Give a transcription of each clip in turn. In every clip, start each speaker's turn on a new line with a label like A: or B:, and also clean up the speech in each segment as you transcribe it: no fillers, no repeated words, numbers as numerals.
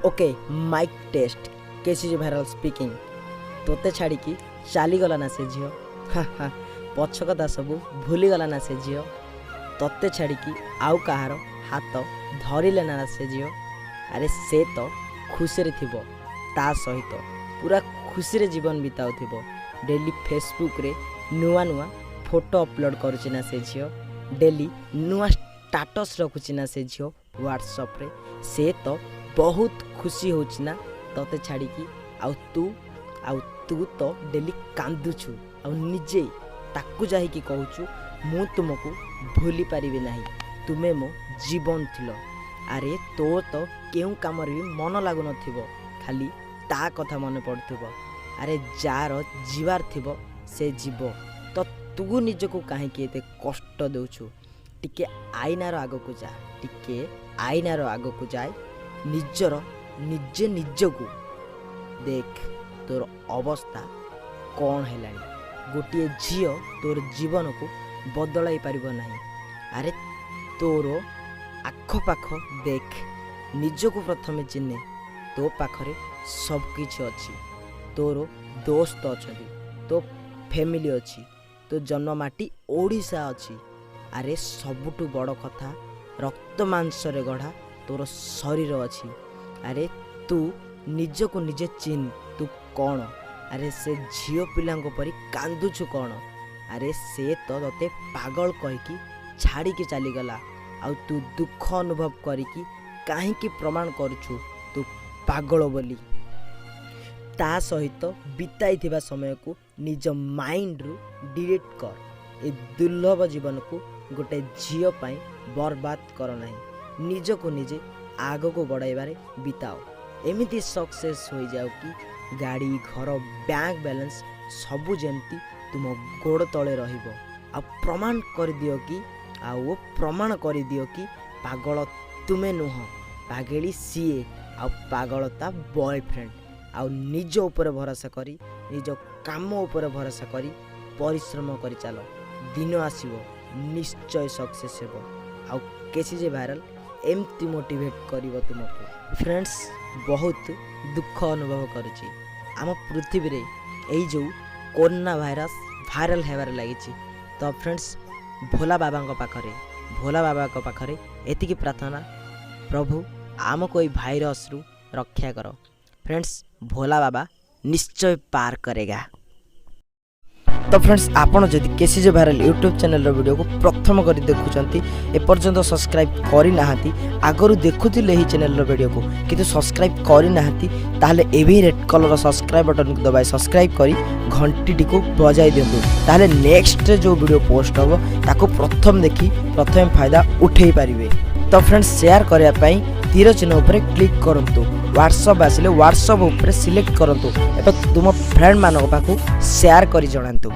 A: Okay, mic test, KCG Viral speaking. ତୋତେ ଛାଡ଼ିକି ଚାଲିଗଲା ନା ସେ ଝିଅ? ହା ହା, ପଛ କଥା ସବୁ ଭୁଲିଗଲା ନା ସେ ଝିଅ? ତୋତେ ଛାଡ଼ିକି ଆଉ କାହାର ହାତ ଧରିଲେ ନା ସେ ଝିଅ? ଆରେ, ସେ ତ ଖୁସିରେ ଥିବ, ତା ସହିତ ପୁରା ଖୁସିରେ ଜୀବନ ବିତାଉଥିବ। ଡେଲି ଫେସବୁକ୍ରେ ନୂଆ ନୂଆ ଫଟୋ ଅପଲୋଡ଼ କରୁଛି ନା ସେ ଝିଅ? ଡେଲି ନୂଆ ଷ୍ଟାଟସ୍ ରଖୁଛି ନା ସେ ଝିଅ ହ୍ୱାଟ୍ସଅପ୍ରେ? ସେ ତ ବହୁତ ଖୁସି ହେଉଛି ନା ତୋତେ ଛାଡ଼ିକି? ଆଉ ତୁ ତ ଡେଲି କାନ୍ଦୁଛୁ ଆଉ ନିଜେ ତାକୁ ଯାଇକି କହୁଛୁ, "ମୁଁ ତୁମକୁ ଭୁଲି ପାରିବି ନାହିଁ, ତୁମେ ମୋ ଜୀବନ ଥିଲ।" ଆରେ, ତୋର ତ କେଉଁ କାମରେ ବି ମନ ଲାଗୁନଥିବ, ଖାଲି ତା କଥା ମନେ ପଡ଼ୁଥିବ। ଆରେ, ଯାହାର ଯିବାର ଥିବ ସେ ଯିବ। ତ ତୁ ନିଜକୁ କାହିଁକି ଏତେ କଷ୍ଟ ଦେଉଛୁ? ଟିକେ ଆଇନାର ଆଗକୁ ଯା, ଟିକେ ଆଇନାର ଆଗକୁ ଯାଏ, ନିଜର ନିଜେ ନିଜକୁ ଦେଖ, ତୋର ଅବସ୍ଥା କ'ଣ ହେଲାଣି। ଗୋଟିଏ ଝିଅ ତୋର ଜୀବନକୁ ବଦଳାଇ ପାରିବ ନାହିଁ। ଆରେ, ତୋର ଆଖପାଖ ଦେଖ, ନିଜକୁ ପ୍ରଥମେ ଚିହ୍ନେ। ତୋ ପାଖରେ ସବୁକିଛି ଅଛି। ତୋର ଦୋସ୍ତ ଅଛନ୍ତି, ତୋ ଫ୍ୟାମିଲି ଅଛି, ତୋ ଜନ୍ମ ମାଟି ଓଡ଼ିଶା ଅଛି। ଆରେ, ସବୁଠୁ ବଡ଼ କଥା, ରକ୍ତ ମାଂସରେ ଗଢ଼ା ତୋର ଶରୀର ଅଛି। ଆରେ, ତୁ ନିଜକୁ ନିଜେ ଚିହ୍ନ, ତୁ କ'ଣ? ଆରେ, ସେ ଝିଅ ପିଲାଙ୍କ ପରି କାନ୍ଦୁଛୁ କ'ଣ? ଆରେ, ସେ ତ ତୋତେ ପାଗଳ କହିକି ଛାଡ଼ିକି ଚାଲିଗଲା, ଆଉ ତୁ ଦୁଃଖ ଅନୁଭବ କରିକି କାହିଁକି ପ୍ରମାଣ କରୁଛୁ ତୁ ପାଗଳ ବୋଲି? ତା ସହିତ ବିତାଇଥିବା ସମୟକୁ ନିଜ ମାଇଣ୍ଡରୁ ଡିଲିଟ୍ କର। ଏ ଦୁର୍ଲଭ ଜୀବନକୁ ଗୋଟେ ଝିଅ ପାଇଁ ବର୍ବାଦ କର ନାହିଁ। ନିଜକୁ ନିଜେ ଆଗକୁ ବଢ଼ାଇବାରେ ବିତାଅ। ଏମିତି ସକ୍ସେସ୍ ହୋଇଯାଉ କି ଗାଡ଼ି, ଘର, ବ୍ୟାଙ୍କ ବାଲାନ୍ସ ସବୁ ଯେମିତି ତୁମ ଗୋଡ଼ ତଳେ ରହିବ। ଆଉ ପ୍ରମାଣ କରିଦିଅ କି ପାଗଳ ତୁମେ ନୁହଁ, ପାଗେଳି ସିଏ ଆଉ ପାଗଳ ତା ବୟଫ୍ରେଣ୍ଡ। ଆଉ ନିଜ ଉପରେ ଭରସା କରି, ନିଜ କାମ ଉପରେ ଭରସା କରି ପରିଶ୍ରମ କରି ଚାଲ। ଦିନ ଆସିବ, ନିଶ୍ଚୟ ସକ୍ସେସ୍ ହେବ। ଆଉ କେସିଜେ ଭାଇରାଲ ଏମିତି ମୋଟିଭେଟ୍ କରିବ ତୁମକୁ। ଫ୍ରେଣ୍ଡସ୍, ବହୁତ ଦୁଃଖ ଅନୁଭବ କରୁଛି। ଆମ ପୃଥିବୀରେ ଏଇ ଯେଉଁ କରୋନା ଭାଇରସ୍ ଭାଇରାଲ ହେବାରେ ଲାଗିଛି। ତ ଫ୍ରେଣ୍ଡସ୍, ଭୋଲା ବାବାଙ୍କ ପାଖରେ ଏତିକି ପ୍ରାର୍ଥନା, ପ୍ରଭୁ, ଆମକୁ ଏଇ ଭାଇରସରୁ ରକ୍ଷା କର। ଫ୍ରେଣ୍ଡସ୍, ଭୋଲା ବାବା ନିଶ୍ଚୟ ପାର କରେଗା। ତ ଫ୍ରେଣ୍ଡସ୍, ଆପଣ ଯଦି କେସିଜେ ଭାଇରାଲ ୟୁଟ୍ୟୁବ୍ ଚ୍ୟାନେଲର ଭିଡ଼ିଓକୁ ପ୍ରଥମ କରି ଦେଖୁଛନ୍ତି, ଏପର୍ଯ୍ୟନ୍ତ ସବସ୍କ୍ରାଇବ୍ କରିନାହାନ୍ତି, ଆଗରୁ ଦେଖୁଥିଲେ ଏହି ଚ୍ୟାନେଲର ଭିଡ଼ିଓକୁ କିନ୍ତୁ ସବସ୍କ୍ରାଇବ୍ କରିନାହାନ୍ତି, ତାହେଲେ ଏବେ ରେଡ୍ କଲର୍ ସବସ୍କ୍ରାଇବ୍ ବଟନ୍କୁ ଦବାଇ ସବସ୍କ୍ରାଇବ୍ କରି ଘଣ୍ଟିଟିକୁ ବଜାଇ ଦିଅନ୍ତୁ। ତାହେଲେ ନେକ୍ସଟ ଯେଉଁ ଭିଡ଼ିଓ ପୋଷ୍ଟ ହେବ, ତାକୁ ପ୍ରଥମ ଦେଖି ପ୍ରଥମେ ଫାଇଦା ଉଠେଇ ପାରିବେ। ତ ଫ୍ରେଣ୍ଡସ୍, ସେୟାର କରିବା ପାଇଁ ତୀର ଚିହ୍ନ ଉପରେ କ୍ଲିକ୍ କରନ୍ତୁ। ହ୍ୱାଟ୍ସଅପ୍ ଆସିଲେ ହ୍ୱାଟ୍ସଅପ୍ ଉପରେ ସିଲେକ୍ଟ କରନ୍ତୁ ଏବଂ ତୁମ ଫ୍ରେଣ୍ଡମାନଙ୍କ ପାଖକୁ ସେୟାର କରି ଜଣାନ୍ତୁ।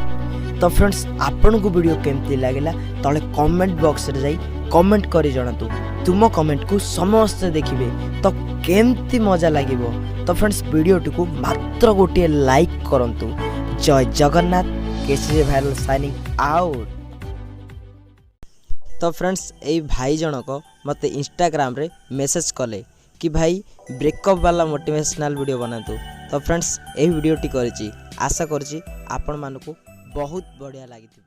A: ତ ଫ୍ରେଣ୍ଡସ୍, ଆପଣଙ୍କୁ ଭିଡ଼ିଓ କେମିତି ଲାଗିଲା, ତଳେ କମେଣ୍ଟ ବକ୍ସରେ ଯାଇ କମେଣ୍ଟ କରି ଜଣାନ୍ତୁ। ତୁମ କମେଣ୍ଟକୁ ସମସ୍ତେ ଦେଖିବେ ତ କେମିତି ମଜା ଲାଗିବ। ତ ଫ୍ରେଣ୍ଡସ୍, ଭିଡ଼ିଓଟିକୁ ମାତ୍ର ଗୋଟିଏ ଲାଇକ୍ କରନ୍ତୁ। ଜୟ Jagannath. KCJ viral shining out. ତ ଫ୍ରେଣ୍ଡସ୍, ଏଇ ଭାଇ ଜଣକ ମୋତେ ଇନଷ୍ଟାଗ୍ରାମରେ ମେସେଜ୍ କଲେ କି ଭାଇ, ବ୍ରେକଅପ୍ ବାଲା ମୋଟିଭେସନାଲ୍ ଭିଡ଼ିଓ ବନାନ୍ତୁ। ତ ଫ୍ରେଣ୍ଡସ୍, ଏହି ଭିଡ଼ିଓଟି କରିଛି। ଆଶା କରୁଛି ଆପଣମାନଙ୍କୁ ବହୁତ ବଢ଼ିଆ ଲାଗିଥିବ।